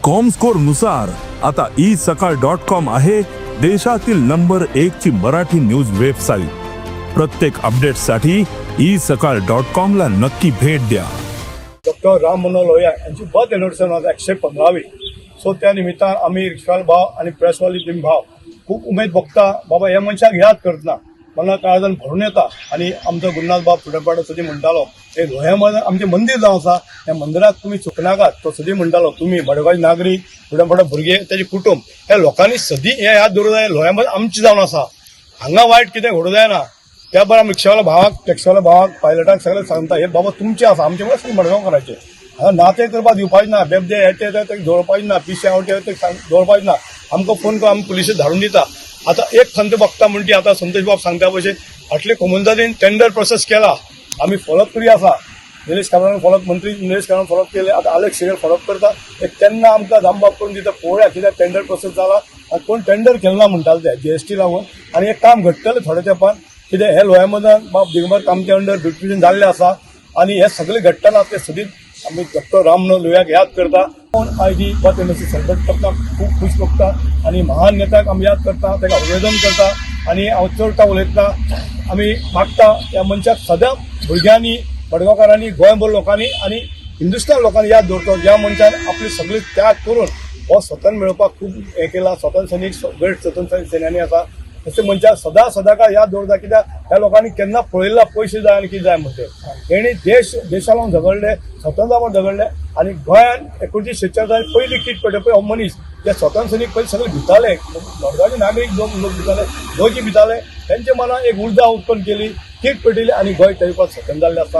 Comscore नुसार आता E सकाळ डॉट कॉम आहे देशातील नंबर एक ची मराठी न्यूज वेबसाईट. प्रत्येक अपडेटसाठी ई सकाळ डॉट कॉम ला नक्की भेट द्या. डॉक्टर राम मनोहर लोहिया यांची बर्थ एनिव्हर्सरी आसा 115वी. सो त्या निमित्तान आमी रिक्षावाले भाव आनी प्रेसवाले बीन भाव खूब उमेद भोगता. बाबा, ह्या मनशाक याद करतना मना काळजान भरून येता. आनी आमचो गुरुनाथ बाब फुडें सदी म्हणटालो, हे लोहिया मैदान आमचें मंदीर जावन आसा, ह्या मंदिराक तुमी चुकनाकात. तो सदी म्हणटालो, तुमी मडगांवचे नागरीक, फुडें फुडें भुरगे, तेजे कुटुंब, ह्या लोकांनी सदी हें याद दवरूं जाय, लोहिया मैदान आमचें जावन आसा, हांगा वायट कितें घडूं जायना. त्या बरोबर आमी रिक्षावाल्या भावाक, टॅक्सीवाल्या भावाक, पायलटाक सगळें सांगता, हे बाबा तुमचें आसा, आमचें म्हणल्यार सगळें मडगांवकाराचें. हांगा नातें करपाक दिवपाचें ना. बेबदे हे ते ते दवरपाचें ना. पिशे आवटे ते दवरपाचें ना. आमकां फोन करून आमी पुलिशेक धाडून दिता. आतां एक खंत बघता म्हण ती आतां संतोष बाब सांगता भशेन फाटले कोमुनिदादीन टेंडर प्रोसेस केला. आमी फॉलोअप करी आसा. निलेश काब्रान फॉलोअप, मंत्री निलेश काब्रान फॉलोअप केले. आतां आलेक्स सिरियल फॉलोअप करता. एक तेन्ना आमकां दामबाब करून दिता, पळोवया कित्याक टेंडर प्रोसेस जाला आनी कोण टेंडर केलें ना म्हणटाले ते जीएसटी लागून. आनी एक काम घडटलें थोड्या तेंपान. कितें हे लोहिया मैदान बाब दिगंबर कामती अंडर ब्युटिफिकेशन जाल्लें आसा आनी हे सगळें घडटना ते सदींच आमी डॉक्टर राम मनोहर लोहियाक याद करता. आयज ही बर्थ एनिवर्सरी सेलिब्रेट करता, खूब खूश भोगता आनी महान नेत्याक आमी याद करता, ताका अभिवादन करता. आनी हांव चड काय उलयतना, आमी मागता ह्या मनशाक सदां भुरग्यांनी, मडगांवकारांनी, गोंयभर लोकांनी आनी हिंदुस्तान लोकांनी याद दवरतो, ज्या मनशान आपले सगळे त्याग करून हो स्वतंत्र मेळोवपाक खूब हें केलां. स्वतंत्र सैनीक, ग्रेट स्वतंत्र सेनानी आसा. तशें मनशाक सदां सदां काळ याद दवरता, कित्याक ह्या लोकांनी केन्ना पळयला पयशे जाय आनी कितें जाय म्हणटे. तेणी देश देशा लागून झगडले, स्वतंत्र झगडले आनी गोंयान 1946 पयली कीट पडले पळय, हो मनीस जे स्वतंत्र सैनीक पयलीं सगळे भिताले, मडगांवचे नागरीक लोक लोक भिताले, गोंयचे भिताले, तेंच्या मनात एक उर्जा उत्पन्न केली, कीट पेटयली आनी गोंय तेका स्वतंत्र जाल्लें आसा.